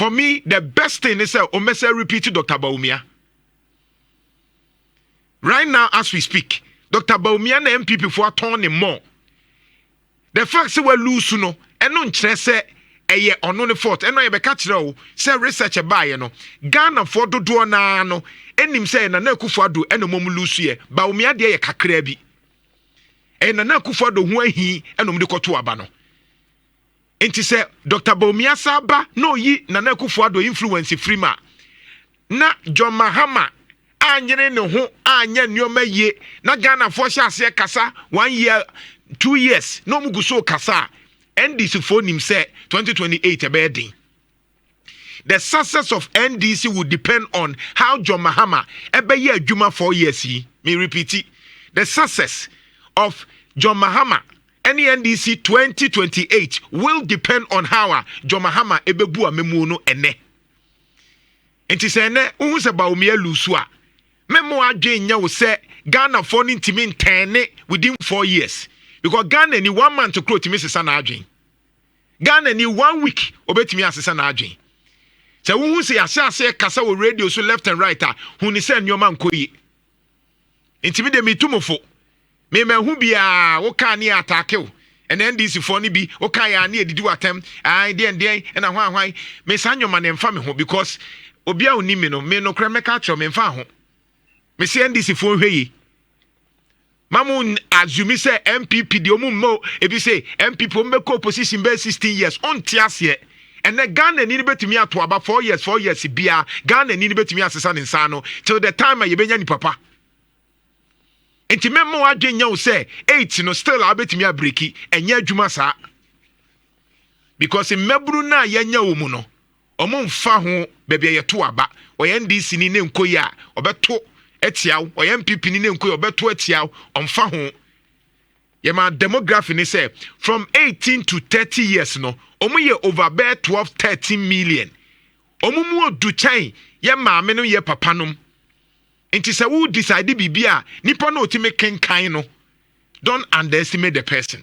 For me, the best thing is sɛ ɔmmɛsɛ repeat Dr. Bawumia. Right now as we speak, Dr. Bawumia na NPP foɔ atɔn ne more. The fact sɛ walose no, ɛno nkyerɛ sɛ ɛyɛ ɔno ne fault. Ɛno yɛbɛka kyerɛ wo sɛ research baayɛ no, Ghanafoɔ dodoɔ naa no ɛnim sɛ Nana Akufo Addo ɛna ɔmo lose yɛ. Bawumia deɛ yɛ kakraa bi. Ɛyɛ Nana Akufo Addo ho ahi ɛna ɔmo de kɔto aba no. Nti sɛ Dr. Bawumia sa ba na oyi Nana Akufo Addo influence firi mu a, na John Mahama anyere ne ho anyɛ nneɛma yie na Ghanafoɔ hyɛ aseɛ kasa one year, 2 years na ɔmo gu so kasa a, NDC foɔ nim sɛ 2028 ɛbɛyɛ den. The success of NDC will depend on how John Mahama ɛbɛyɛ adwuma 4 years yi. Me repeat, the success of John Mahama ɛne NDC 2028 will depend on how a John Mahama ɛbɛbu amamuo no ɛnɛ. Nti sɛ ɛnɛ wohu sɛ Bawumia lose a, mɛmo adwen nyɛ wo sɛ Ghanafoɔ no ntumi ntɛne within 4 years, because Ghana ni, one month kuro tumi sesa n'adwen. Ghana ni, one week obetumi asesa n'adwen. Sɛ wohu sɛ yɛahyɛ aseɛ kasa wɔ radio so left and right a, hu ni sɛ nneɛma nkɔ yie. Ntumi de metu mo fo, memahu biaa wokaa ne yɛ attack wo. Ɛna NDC foɔ no bi wokaa yɛ a ne yɛdidi w'atɛm ai deɛn deɛn ɛna hwan hwan. Me saa nnwoma ne mfa me ho, because obi a onim me no, me nokorɛ mɛka kyerɛw, memfa ho. Mesi NDC foɔ nhwɛ yi, mamu assume sɛ NPP deɛ ɔmu mma ebi sɛ NPP ɔmu bɛkɔ opposition bɛyɛ 16 years. Ɔnte aseɛ. Ɛnɛ Ghana ni no bɛtumi ato aba 4 years, 4 years bia Ghana ni no bɛtumi asesa ne nsa no till the time a yɛbɛnya nipa pa. Nti mɛma wadwe nya wo sɛ eight no still a wobɛtumi abreak. Ɛnyɛ adwuma saa, because mmabunu no a yɛnya wɔ mu no, ɔmo mfa ho baabi a yɛto aba. Ɔyɛ NDC ni ne nkɔ yi a, ɔbɛto atia wo. Ɔyɛ NPP ni ne nkɔ yi, ɔbɛto atia wo. Ɔmfa ho. Yɛma demography ni sɛ from 18 to 30 years no, ɔmo yɛ over bɛɛ 12 13 million. Ɔmo mu odu kyɛn yɛ maame no, yɛ papa nom. Nti sɛ wo decide biribi a, nipa no otimi kenkan no, don't underestimate the person.